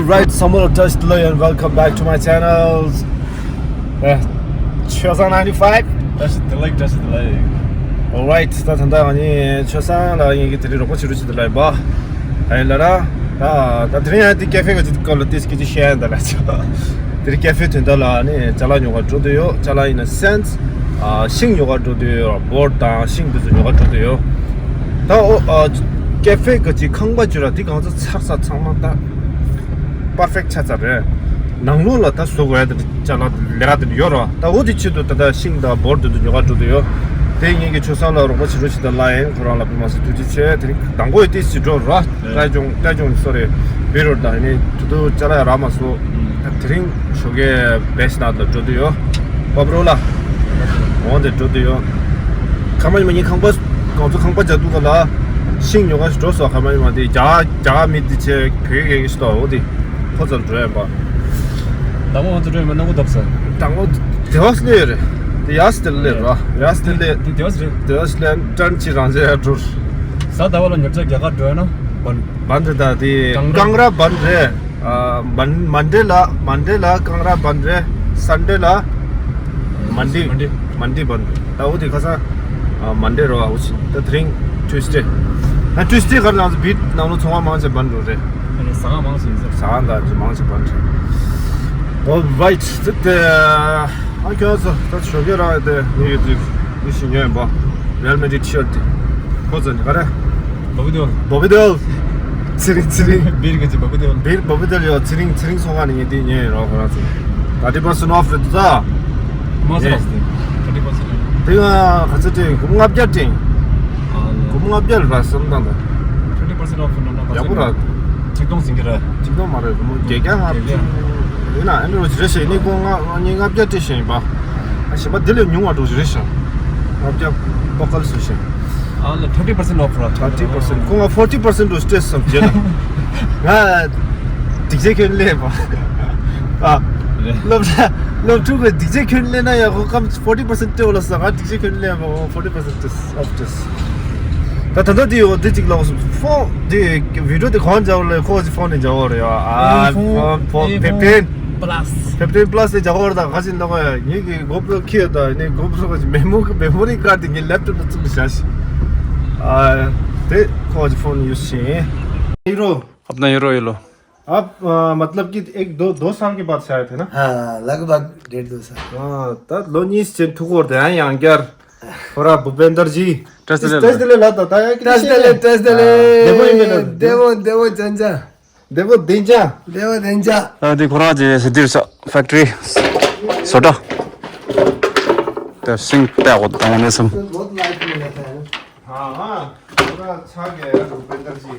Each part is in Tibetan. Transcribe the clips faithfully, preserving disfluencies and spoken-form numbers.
Right, Samuel Touch Delay and welcome back to my channels. Uh, Chosang ninety-five. Touch Delay, Touch Delay. Alright, ད་ད་ད་ང་ནི་ཆོས་བཟང་ལ་ཡིན་གྱི་དེ་རིང་རོགས་པ་བྱེད་རོགས་བྱེད་དུ་ལ་ཡིན་པ། ཨ་ཡིན་ལ་ར། ད་ད་དེ་རིང་ཡང་དེ་ཀེ་ཧྥེ་ག་ཅིག་སྐོར་ལ་ཏིས་ཀི་ཅི་བཤད་ཡ་ད་ལ་ཆོ། དེ་རིང་ཀེ་ཧྥེ་དོན་དག་ལ་ནི་ཅ་ལག་ཉོ་ག་འགྲོ་དུ་ཡོད། ཅ་ལག་in a sense ཨ་ཤིང་ཉོ་ག་འགྲོ་དུ་ཡོད། བོར་དང་ཤིང་དེ་ཚོ་ཉོ་ག་འགྲོ་དུ་ཡོད། ད་ཨོ་ཨ་ཀེ་ཧྥེ་ག་ཅིག་ཁང་པ་བཅུ་ར་དེ་གང་ཚོ་ཚར་ས་ཚང་མ་ད་པར་ཕེག་ཆ་ཚར་རེད། ནང་ལོགས་ལ་ད་བཟོ་དགོས་ཡ་དེ་ཅ་ལག་ལས་ཀ་དེ་ཡོད་ར། ད་འོ་དེ་ཆེད་དུ་ད་ད་ཤིང་དང་བོར་དེ་ཚོ་ཉོ་ག་འགྲོ་དུ་ཡོད། དེ་ངེད་ཀྱི་ཆོས་བཟང་ལ་རོགས་པ་བྱེད་རོགས་བྱེད་ད་ལ་ཡིན། ཁོ་རང་ལ་དཔེ་མ་སྲིད་ཐུགས་རྗེ་ཆེ། དེ་རིང་དང་པོ་ཡི་ཏིས་ཅི་འགྲོ་ར། ཏྲ་ཅུང་ཏྲ་ཅུང་སོ་རེ་བི་རོ་དང་ནི་དུ་དུ་ཅ་ལག་ར་མ་སོ། ད་དེ་རིང་ཞོགས་ཀས་བེ་སི་ནཱ་ལ་འགྲོ་དུ་ཡོད། པབ་རོ་ལ་འོང་དེ་འགྲོ་དུ་ཡོད། ཁ་མ་ཉི་མ་ངའི་ཁང་པ་གང་ཚོ་ཁང་པ་རྒྱག་དུས་ག་ལ་ཤིང་ཉོ་ག་ཞིག་འགྲོ་སོ། ཁ་མ་ཉི་མ་དེ་རྒྱ་རྒྱ་མི་དེ་ཆེ་བོད་ཡིག་ཡིན་ཞིག་ཏོ། འོ་དེ་ཁོ་ཚོར་འགྲོ་ཡིན་པ། དང་པོ་ང་ཚོ་འགྲོ་ཡིན་པ་སྣང་བ་འདབ་ས། དང་པོ་དེ་བ་སླེ་རེད། དེ་ཡ་སྟེ་ལེ་ར་ཡ་སྟེ་ལེ། དེ་དེ་བ་སི་རེད། དེ་བ་སླེ་ཏྲན་ཅི་རང་ཟེར་ཡ་འགྲོ། གཟའ་ཟླ་བ་ལ་ཉོ་ཆ་རྒྱ་གར་འགྲོ་ཡ་ན་བན། བན་རེད། ད་དེ་གང་ར་གང་ར་བན་རེད། ཨ་མན་མན་ཌེ་ལ་མན་ཌེ་ལ་གང་ར་བན་རེད། སན་ཌེ་ལ་མན་ཌི་མན་ཌི་མན་ཌི་བན་རེད། ད་འོ་དེ་ཁ་སང་ཨ་མན་ཌེ་རོ་ཨ་འོ་ཅི་ད་དེ་རིང་ཊུ་སི་ཌེ། ད་ཊུ་སི་ཌེ་གར་ལངས་སོ་བིད་ནང་ལོ་ཚོང་བ་མང་ཆེ་བན་རོ་རེད། ཨ་ནི་ཟ་ཁང་མང་ཆེ་ཡིན་ཟེར། ཟ་ཁང་ད་ཅི་མང་ཆེ་བན་རེད། Alright, ད་དེ་ཨ་ཁྱོད་ཚོ་ད་ཞོགས་ཀས་རང་དེ་ངེད་ཀྱི་དེ་ཞིག་ཉོས་ཡིན་པ། རེལ་མེ་ཌི་ཊི་ཤར་ཊི་དེ་ཁོ་ཚོ་ནི་ག་རེ། བོ་བི་དོལ། བོ་བི་དོལ། ཚེ་རིང་ཚེ་རིང་། བིར་གི་ཅི་བོ་བི་དོལ། བིར་བོ་བི་དོལ་ཡོད། ཚེ་རིང་ཚེ་རིང་ཚོང་ཁང་ནས་ངས་དེ་ཉོས་ཡིན་རོགས་ཁོ་རང་ཚོ། thirty percent off རེད་ད། མ་ཟེར་ཨ་སི་ཏེ། thirty percent off། དེ་ཡང་ག་ཚོད་སྤྲད། སྒོར་མོ་ལྔ་བརྒྱ་སྤྲད། ཨ་ལ། སྒོར་མོ་ལྔ་བརྒྱ་རེད་པ་བསམ་སྟངས་དང་། twenty percent off ནང་ན་ག་ཚོད། ཡག་པོ་ར། ཆིག་སྟོང་ཟིན་གྱི་ར། ཆིག་སྟོང་མ་རེད། སྒོར་མོ་བརྒྱད་བརྒྱ་ལྔ་བཅུ། ཡིན་ན་ཨ་ནི་རོ་རེ་ཞིག་ནི་ཁོ་ང་ངས་ལྔ་བརྒྱ་སྤྲད་བཞིན་ཡིན་པ། ཨ་གཞན་པ་དེ་ལས་ཉུང་བ་འགྲོ་རེ་ཞིག་ལྔ་བརྒྱ་པོ་ཀལ་བཟོ་བཞིན། ཨ་ལ། thirty percent off ར། thirty percent། ཁོ་ང་forty percent འགྲོ་སྤྲད་སོང་རྗེས་ལ། ང་སྒྲིག་ཆས་གྱོན་ལས་པ། ཨ། རེད། སློབ་གྲྭ་སློབ་ཕྲུག་གི་སྒྲིག་ཆས་གྱོན་ལས་ན་ཡ་ཁོ་ཀམ་forty percent སྤྲད་འོ་ལ་ས། ང་སྒྲིག་ཆས་གྱོན་ལས་པ་forty percent off སྤྲད། ད་ད་ལྟ་དེ་ཡོད་དེ་གཅིག་ལོག་སོང་། ཕོན་དེ་བི་ཌི་ཡོ་དེ་གང་མཇལ་བ་ལས་ཁོ་ཅི་ཕོན་ནས་མཇལ་བ་རེད་ཡ། ཨ་ཕོན་ཕོན་ཕིབ་ཊིན་པ་ལ་སི། ཕིབ་ཊིན་པ་ལ་སི་དེ་མཇལ་བ་རེད། ད་ག་ཅི་ལོག་ཡ། ངེད་ཀྱི་གོ་པྲོ་ཁྱེར་ད་ནི་གོ་པྲོ་ག་ཅི་མེ་མོ་གི་མེ་མོ་རི་ཀར་དེ་ངའི་ལེབ་ཊོབ་ལ་བཙུགས་བཞག་ཤི། ཨ་དེ་ཁོ་ཅི་ཕོན་ཡུ་སི་བྱེད། ཡུ་རོ། अपना हीरो ये लो। आप अ, मतलब कि एक दो दो साल के बाद से आए थे ना? हाँ, लगभग डेढ़ दो साल। हाँ, ད་ལོ་གཉིས་ཅན་ཐུག་གོ་རེད། ཡང་ཡང་བསྐྱར། ཁོ་ར་བུ་པེན་དར་ཇི། ཏྲེས་ཏེ་ལེ། ཏྲེས་ཏེ་ལེ་ལ་ད་ད་ཡ་ཏྲེས་ཏེ་ལེ། ཏྲེས་ཏེ་ལེ། ཨ། བདེ་པོ་ཡིན་པས་ན། བདེ་པོ། བདེ་པོ་ཅན་ཅ། བདེ་པོ་བདེ་ཅ། བདེ་པོ་བདེ་ཅ། ཨ་དེ་ཁོ་རང་ཅི་སི་དིར་ས་ཕེག་ཊི་རི་བཟོ་གྲྭ། ད་སིང་ཏེ་གོ་དང་ནས་སམ། हाँ हाँ, पूरा अच्छा गया है भूपेंद्र जी।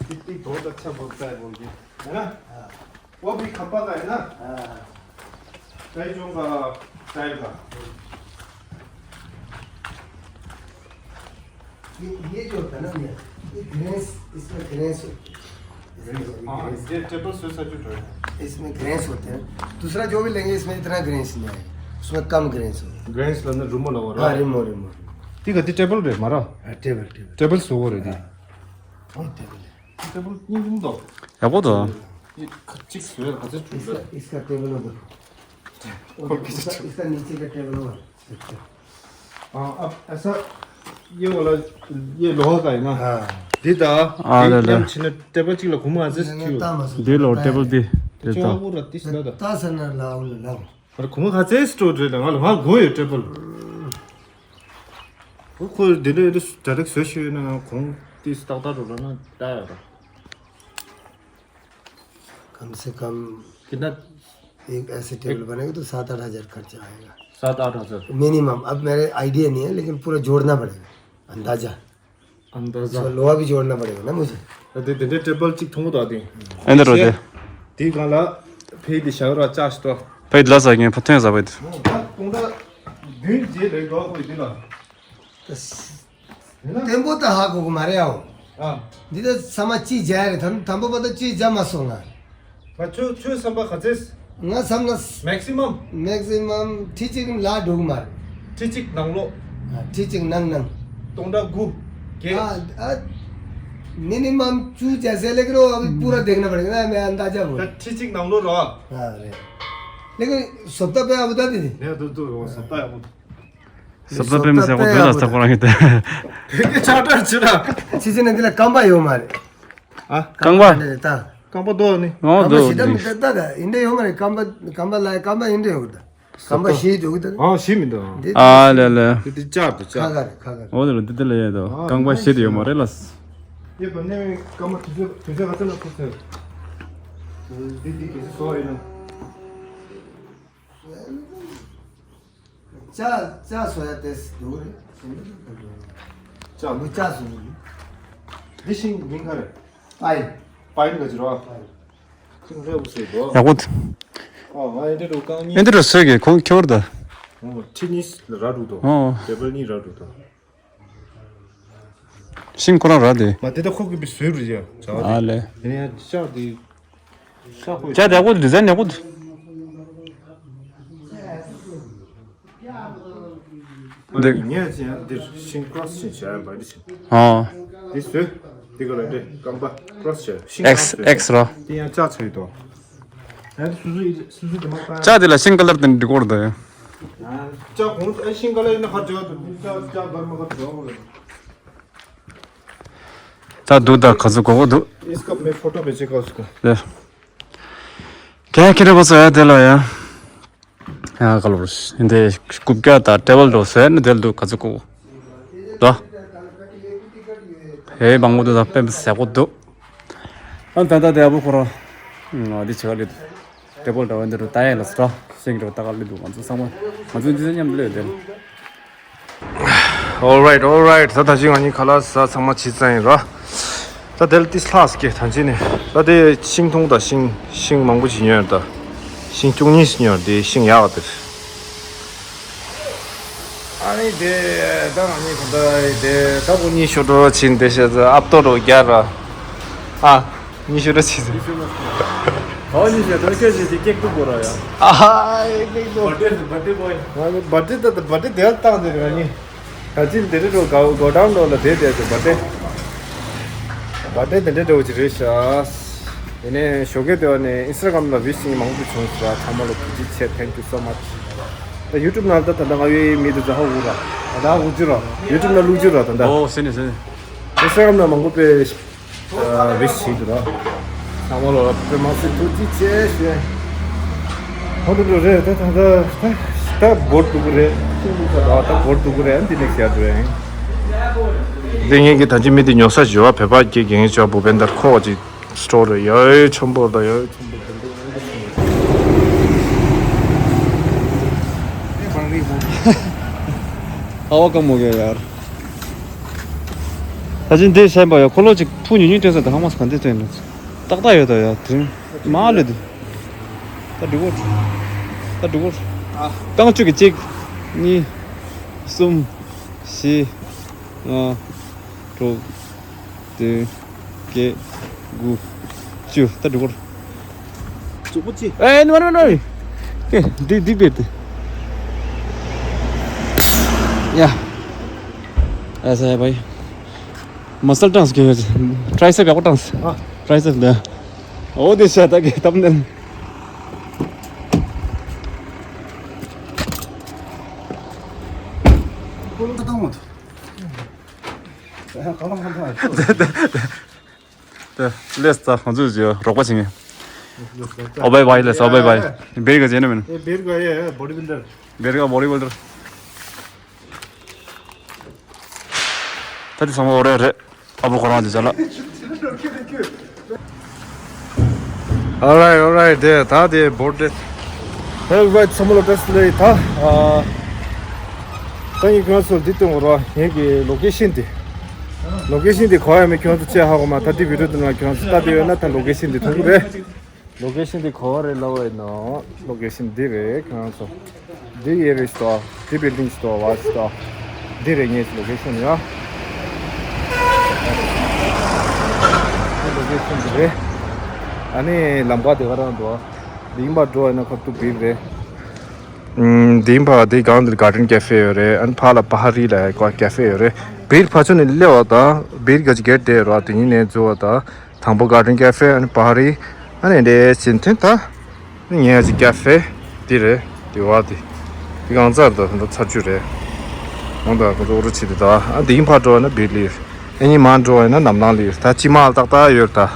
कितनी बहुत अच्छा बोलता है बोल के, है ना? हाँ। वो भी खप्पा का है ना? हाँ। कई जो का टाइप का। ये, ये जो होता है ना भैया, ये ग्रेन्स, इसमें ग्रेन्स होते हैं। इसमें भी हाँ, ग्रेन्स। ये टेबल से सब्जेक्ट है। इसमें ग्रेन्स होते हैं। दूसरा जो भी लेंगे, इसमें इतना ग्रेन्स नहीं आएगा, उसमें कम ग्रेन्स होते हैं। ग्रेन्स लंदन रिमो लगा रहा। हाँ, रिमो, रिमो। ठीक है, टेबल पे मारा। हाँ, टेबल, टेबल। टेबल सो हो रही थी। हाँ। टेबल है। टेबल नहीं घूम दो। ཡག་པོ་འདུག ये खच्चिक सो है, खच्चिक इसका, इसका टेबल उधर। और इसका, इसका नीचे का टेबल उधर। हाँ, अब ऐसा ये वाला, ये लोहा का है ना? हाँ। दीदा, हाँ, ये ले, ले। एकदम छिने टेबल चिक ला घूमा से नहीं, नहीं, क्यों? तामा से। दे लो, टेबल दे, तो दे दो। वो रत्ती से ना था। तासा ना लाओ, लाओ। अरे, घूमा खाते स्टोर रे, ना, वहाँ गो ये टेबल। ཁོ་ཁོ་འདི་འདྲ་འདི་ད་རེག་བཟོས་ཤེས་ན་གོང་ཏིས་ཏག་ཏག་འགྲོ་ལ་ན་ད་ཡ་ར། कम से कम कितना? एक ऐसे टेबल बनेगा तो सात आठ हज़ार खर्चा आएगा। सात आठ हज़ार। मिनिमम। अब मेरे आइडिया नहीं है, लेकिन पूरा जोड़ना पड़ेगा, अंदाजा। अंदाजा। उसमें लोहा भी जोड़ना पड़ेगा ना मुझे। ད་དེ་དེ་འདྲའི་ཊེ་བལ་གཅིག་མཐོང་གི་འདུག་དེ། ཨེ་འདི་རོ་དེ། དེའི་སྒང་ལ་ཕེ་དེ་བྱ་བ་ར་ཅག་ཞིག་ཏོ། ཕེ་ལ་ཟ་ངན་ཕ་ཐོན་ཟ་བའི་དེ། ད་སྟོང་ཕྲག་བདུན་བརྒྱད་རེད་འགྲོ་དགོས་དེ་ལ། བརྟན་པོ་ད་ཧ་གོ་གི་མ་རེད་ཨོ། ཨ། འདི་ད་ཚང་མ་ཅི་བྱ་ཡ་རེད། དམ་དམ་པོ་པ་ད་ཅི་བྱ་མ་སོང་ང་། ང་ཁྱོད་ཁྱོད་བསམ་པ་ག་ཚད། ང་བསམ་ན། མེག་སི་མམ། མེག་སི་མམ་ཁྲི་གཅིག་ལ་འགྲོ་གི་མ་རེད། ཁྲི་གཅིག་ནང་ལོགས། ཨ། ཁྲི་གཅིག་ནང་ནང་། སྟོང་ཕྲག་དགུ། བརྒྱད། ཨ་ཨ། मिनिमम चूज ऐसे, लेकिन वो अभी पूरा देखना पड़ेगा ना, मैं अंदाजा बोल। ད་ཁྲི་གཅིག་ནང་ལོགས་རེད་བ། हाँ रे। लेकिन सप्ताह पे अब बता दीजिए। ནས་དུ་དུ་རོ་སོ་ད་ཡག་པོ། སོ་ད་པེ་མི་ཟེར་གོ་དུ་ལ་ས་ཁོ་རང་གི་དེ། དེ་གི་ཆག་གྲབས་ཅི་ར། ཁྱི་ཅི་ནས་འདི་ལ་རྐང་པ་ཡོད་མ་རེད། ཨ། རྐང་པ། ད་རྐང་པ་དོ་ནི། ཨོ་རྐང་པ་དོ་ཞི་ད་ནི། མི་ད་ད་ད་ཡིན་འདྲ་ཡོད་མ་རེད། རྐང་པ་རྐང་པ་ལ་རྐང་པ་ཡིན་འདྲ་ཡོད་ད། རྐང་པ་བཞི་འདུག་ད། ཨ་བཞི་མི་འདུག་འདི་ཨ་ལེ་ལེ། འདི་འདི་ལྕགས་འདུག་ཁ་ཁ་ལྕགས། རེད་ཁ་ཁ་རེད། འོ་དེ་ལ་འདི་འདི་ལ་ཡོད་དོ། ཨ་རྐང་པ་བཞི་དེ་ཡོད་མ་རེད་ལ། ཡེ་བ་ནེ་རྐང་པ་དུས་ཚོད་དུས་ཚོད་ག་ཚོད་ལ་ཁུར་ཚོད། འདི་འདི་གལ་སྲིད་བཟོ་ཡིན་ན། ལྕགས་ལྕགས་བཟོ་ཡ་དེ་འདུག་རེད། ལྕགས་མི་ལྕགས་བཟོ་གི་ཡིན། འདི་ཤིང་མིང་ག་རེད། པའིན། པའིན་ག་ཅི་རོ། ཁུན་རེ་བུ་སེ་དོ། ཡག་པོ། ཨོ་ང་ཨེ་འདྲ་རུ་རྐང་གཉིས། ཨེ་འདྲ་རུ་སོས་ཀྱི་ཁོང་ཁྱོར་ད། ཨོ་ཁྲི་གཉིས་ར་རུ་དོ། ཨོ། ཊེ་བལ་གཉིས་ར་རུ་དོ། ཤིང་ཁོ་རང་ར་དེ། མ་དེ་ད་ཁོ་གི་བི་སོས་རུ་ཡ་བྱ་བ་དེ། ཨ་ལེ། དེ་ནས་ཤག་དེ། ཤག་ཁོ། ཅག་ཡག་པོ་ཌི་ཛའིན་ཡག་པོ་འདུག་འདི། ངས་ཅི་ཡང་འདིར་ཤིང་ཀྲོ་སི་ཅིག་བྱས་ཡང་བ་འདི་ཤིང་། ཨོ། འདི་བཟོས། འདི་ག་ལ་འདྲེ་རྐང་པ་ཀྲོ་སི་བྱས་ཤིང་ཨེག་སི་ཀྲོ་སི་ཨེག་སི་རོ། འདི་ཡང་ལྕགས་ཚོས་དོ། ཡང་སུ་སུ་སུ་སུ་དེ་མ་ཀྲོ། ལྕགས་དེ་ལ་ཤིང་ཀ་ལར་དེ་འདྲི་སྐོར་དོ། ལྕགས་གོང་ཨེ་ཤིང་ཀ་ལར་ཡིན་ན་ཁ་བྲལ་དུ་འདི་ལྕགས་ལྕགས་འདར་མ་ཁ་བྲལ་བ་རེད། ད་འདུག་ད་ག་ཚོད་གོ་གོ་འདུག इसका मैं फोटो भेजेगा उसको। ལེ། ཁྱེད་ཁྱེད་རེ་བ་ཚོ་ཡ་དེ་ལ་ཡ། ཡ་ག་ལོར་འདི་རྐུབ་བཀྱག་དང་ཊེ་བལ་འགྲོ་བཟོས་ནས་དེ་ལ་འདུག་ག་ཚོད་གོ་གོ། ད། ཧེ་མང་པོ་འདུག་ད་དཔེ་མི་སྲིད་ཡག་པོ་འདུག་ཨ་ད་ད་དེ་ཡག་པོ་ཁོ་རང་། འདི་བྱེད་ག་ལེ་འདུག་ཊེ་བལ་འདྲ་བ་འདི་རུ་ད་ཡ་ལ་སི་ཏྲ་ཤིང་འདྲ་བ་ད་ག་ལེ་འདུག་ང་ཚོ་ཚང་མ་ང་ཚོ་འདི་ཚོ་མཉམ་དུ་ལས་དེ་ལ། Alright, alright. ད་ད་ཅི་ང་གཉིས་ཁ་ལག་ཟ་ཚང་མ་བྱས་ཚར་ཡིན་ར། ད་དེ་ལ་ཏིས་ལྷག་སྐྱེ་ད་ཅི་ནས་ད་དེ་ཤིང་ཐུང་དང་ཤིང་ཤིང་མང་པོ་ཅིག་ཉོས་ད། ཤིང་བཅུ་གཉིས་ཤིག་ཉོས་དེ་ཤིང་ཡག་དེ། ཨ་ནི་དེ་ད་ང་གཉིས་ག་ད་དེ་ད་གོ་གཉིས་ཤོ་ཏོ་ཕྱིན་དེ་ཤ་ཨབ་ཏོ་རོ་རྒྱ་ར། ཨ། ཉི་ཤུ་རེ་ཆེ་ཟེར། ཨོ་ཉི་ཤུ་དོན་ཁྱོད་ཀྱིས་ཀེག་ཏུ་གོ་ར་ཡ། ཨ་ཧ་ཀེག་ཏུ། བར་ཐི་བར་ཐི་བོའི། ང་ནི་བར་ཐི་ད་བར་ཐི་དེ་ལ་བཏང་ཟེར་ང་ནི། ད་ཅི་འདི་རེ་འགྲོ་ག་གོ་ཌའོན་འགྲོ་ལ་དེ་དེ་ཟེར་བར་ཐི། བར་ཐི་དེ་འདྲ་འགྲོ་གི་རེད་ཤག་ཡིན་ནའི་ཞོགས་ཀས་དེ་བ་ནས་ཨིན་སི་ཊ་གྷ་རམ་ལ་ཝིཤ་ཤིང་མང་པོ་བྱུང་ཟེར་ཚང་མ་ལ་ཐུགས་རྗེ་ཆེ། Thank you so much། ད་ཡུ་ཊུབ་ནང་ད་ད་ལྟ་ང་ཡོད་མི་དེ་ཚོ་ཧ་གོ་ར། ད་ཧ་གོ་རྒྱུ་ར། ཡུ་ཊུབ་ནང་བླུག་རྒྱུ་ར་ད་ད། ཨོ་སེ་ནི་སེ་ནི། ཨིན་སི་ཊ་གྷ་རམ་ནང་མང་པོ་དཔེ། ཨ་བིས་བྱེད་འདུག་ར། ཚང་མ་ལོ་ལ་དཔེ་མ་སྲིད་ཐུགས་རྗེ་ཆེ་ཞུ། ཧོ་ཏུ་ཏུ་རེད་ད་ད་ད་ད་ད་བོར་འདུག་གི་རེད། ད་ད་བོར་འདུག་གི་རེད་འདི་ནས་བཤད་འདུག་ཨེ། འདི་ངེད་ཀྱི་ད་ཅི་མི་འདི་ཉོ་ས་ཞུ་བ་བོད་པ་སྐད་རྒན་ཞུ་བ་བུ་བན་དར་ཁོ་བ་ཅིག་སི་ཊོར་རེད་ཡོད་ཆོམ་པོ་ད་ཡོད་ཆོམ་པོ་ད་ཡོད། ཨ་བ་ཀ་མོ་གེ་ཡར། ད་ཅི་འདི་སེམས་པ་ཡོད་ཁོ་ལོ་ཅིག་ཕུ་ཉུང་ཉུང་སྟོན་ས་དང་ཧ་མ་སི་ག་འདི་སྟོན་ལ། ཏག་ཏག་ཡོད་ད་ཡ་དེ་རིང་མ་ལེ་དུ། ད་འགྲིག་གོ། ད་འགྲིག་གོ། ཨ། རྐང་བཅུ་གི་གཅིག་གཉིས། གསུམ། བཞི། ལྔ། དྲུག་བདུན། བརྒྱད། དགུ། བཅུ། ད་འགྲིག་གོ། བཅུ་པོ་ཅི། ཨེ་ནི་མ་རེད་མ་རེད། ཀེ་འདི་འདི་བེད་དེ། ཡ། ཨ་ས་ཡ་བའི། མ་སལ་ཊང་སི་གི་ཊ་རའི་སེབ་ཡག་པོ་ཊང་སི། ཨ། ཊ་རའི་སེབ་འདི། ཨོ་དེ་ཤ་ད་གི་ཏམ་ནེལ། ལེས་ཙ་ང་ཚོས་རོགས་པ་བྱེད་ངེས། ཨོ་བའི་བའི་ལེས་ཨོ་བའི་བའི། བེར་ག་བྱེད་ན་མིན། ཨེ་བེར་ག་ཡ་ཡ་བོ་ཌི་བིལ་ཌར། བེར་ག་བོ་ཌི་བིལ་ཌར། ད་དེ་ཚང་མ་འོ་རེད་རེད། ཨ་བོ་ཁོ་རང་དེ་ཅ་ལག Alright, alright. དེ་ད་དེ་བོར་དེ། Alright, ཚང་མ་ལ་བཀྲ་ཤིས་བདེ་ལེགས། ད་ཨ། ད་ངས་ཁྱོད་ཚོར་འདི་སྟོན་གོ་ར། ངེད་ཀྱི་ལོ་ཀེ་ཤན་དེ། ལོ་ཀེ་ཤན་དེ་གོ་ཡ་མེད་ཁྱོད་ཚོ་ཅེས་ཧ་གོ་མ། ད་དེ་བི་ཌིའོ་དེ་ནང་ཁྱོད་ཚོ་ལྟ་དེ་ཡོད་ན་ད་ལོ་ཀེ་ཤན་དེ་མཐོང་གི་རེད། ལོ་ཀེ་ཤན་འདི་ག་བ་རེད་ལབ་པ་ཡིན་ན། ལོ་ཀེ་ཤན་འདི་རེད་ཁྱེད་རང་ཚོ། འདི་ཡེ་རེད་ཤི་ཏོ། འདི་བིལ་ཌིང་ཤི་ཏོ་བ་ཤི་ཏོ། འདི་རེད་ངའི་ལོ་ཀེ་ཤན་ཡ། འདི་ལོ་ཀེ་ཤན་འདི་རེད། ཨ་ནི་ལམ་ཁ་དེ་ག་རང་འདུག་འདི་ཡིན་པ་འགྲོ་ཡིན་ན་ཁ་ཐུག་བིལ་རེད། ཨུམ། དེའི་ཕར་དེའི་སྒང་དེར་གྷར་ཌེན་ཀེ་ཧྥེ་ཡོད་རེད། ཨ་ནི་ཕར་ལ་པ་ཧ་རི་ལ་ཀེ་ཧྥེ་ཡོད་རེད། བིར་ཕར་ཕྱོགས་ནས་སླེབས་པ་དང་བིར་ག་ཅིག་གེ་ཊི་དེ་རེད་བ། དེ་གཉིས་ནས་འཛུལ་བ་དང་དང་པོ་གྷར་ཌེན་ཀེ་ཧྥེ། ཨ་ནི་པ་ཧ་རི། ཨ་ནི་འདྲའི་ཟིན་ཐོན་ད། ངས་ཅིག་ཀེ་ཧྥེ་འདི་རེད། དེ་བ་དེ། དེ་གང་ཚར་དུ་ད་ཚར་རྒྱུ་རེད། འོང་ད་ཁོ་ཚོ་འུ་རུ་ཆི་དེ་ད། ཨ་དེ་ཡིན་ཕར་འགྲོ་བ་ན་བིར་ལི་ཡོད། ཨ་ཡིན་མར་འགྲོ་བ་ཡིན་ན་ནམ་ལངས་ལི་ཡོད། ད་ཅི་མ་ཏག་ཏག་ཡོད་ད།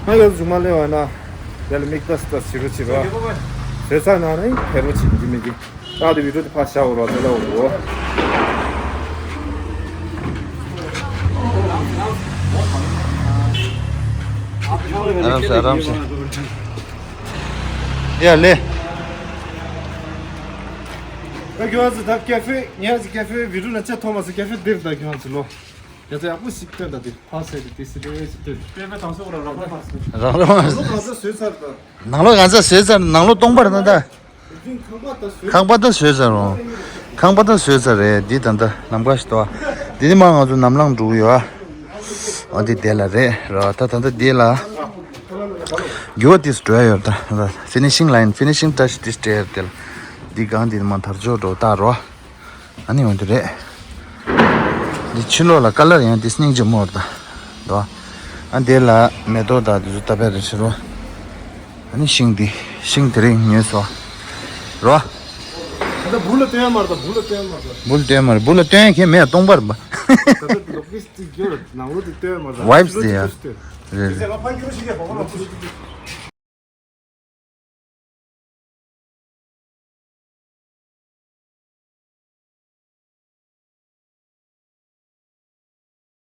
ང་ཡོད་ཟུག་མ་ལེ་བ་ན། དེ་ལ་མིག་ཏག་ཏག་བྱི་རུ་བྱི་རུ། བཟོས་ཚར་ན་ནི་ཕེ་རུ་བྱི་འདི་མི་འདི། ད་དེ་བི་རུ་དེ་ཕར་བཞག་འོ་རོ་དེ་ལ་འོ་རོ། ཨ་རམ་སེ་ཨ་རམ་སེ། ཡ་ལེ། ད་ཁྱོད་ཚོ་ད་ཀེ་ཧྥེ་ཉལ་ཟི་ཀེ་ཧྥེ་བི་རུ་ན་ཆ་ཐོ་མ་སི་ཀེ་ཧྥེ་དེབ་ད་ཁྱོད་ཚོ་ལོ། ཁྱོད་ཚོ་ཡག་པོ་ཞིག་སྟོན་ད་དེ་ཕ་སེ་དེ་དེ་སི་དེ་སི་དེ། དེ་བས་དང་སོ་ར་ར་ཕ་སེ། རང་རང་ལོ་ག་ཚོད་བཟོས་ཚར་ད། ནང་ལོ་ག་ཚོད་བཟོས་ཚར། ནང་ལོ་སྟོང་པར་ན་ད། ཁང་པ་ད་བཟོས་ཚར་རོ། ཁང་པ་ད་བཟོས་ཚར་རེད། འདི་ད་ལྟ་ནམ་མཁའ་ཞིག་ཏོ། འདི་ནི་མ་ང་ཚོ་ནམ་ལངས་འགྲོ་གི་ཡོད་ཨ། འོ་འདི་དེ་ལ་རེད་རོ། ད་ད་ལྟ་འདི་ལ་འགྱུར་བ་ཏིས་འགྲོ་ཡ་ཡོད་ད། ཕི་ནི་ཤིང་ལ་ཡིན། ཕི་ནི་ཤིང་ཏ་ཤི་ཏིས་སྤྲད་ཡོད་དེ་ལ། འདི་གང་འདི་ནི་མ་དར་ལྕོག་འགྲོ་ད་རོ། ཨ་ནི་འོ་འདི་རེད། འདི་ཕྱི་ལོགས་ལ་ཀ་ལར་ཡང་འདི་སྙིང་རྗེ་མོ་རེད་ད། དོ། ཨ་འདི་ལ་མེ་ཏོག་དང་འདི་ཚོ་ད་པའི་རེད་ཤི་རོ། ཨ་ནི་ཤིང་འདི། ཤིང་དེ་རིང་ཉོས་སོ། རོ། ད་བུ་ལ་སྟོན་ཡ་མ་རེད་ད། བུ་ལ་སྟོན་ཡ་མ་རེད་ད། བུ་ལ་སྟོན་མ་རེད། བུ་ལ་སྟོན་ཡ་ཁྱེད་མེད་སྟོང་པར་མ། ད་ད་ལོག་གིས་ཏི་གྱོ་ནང་ལོ་དེ་སྟོན་ཡ་མ་རེད་ད། ཝའིབ་སི་དེ་ཡ། རེད་རེད།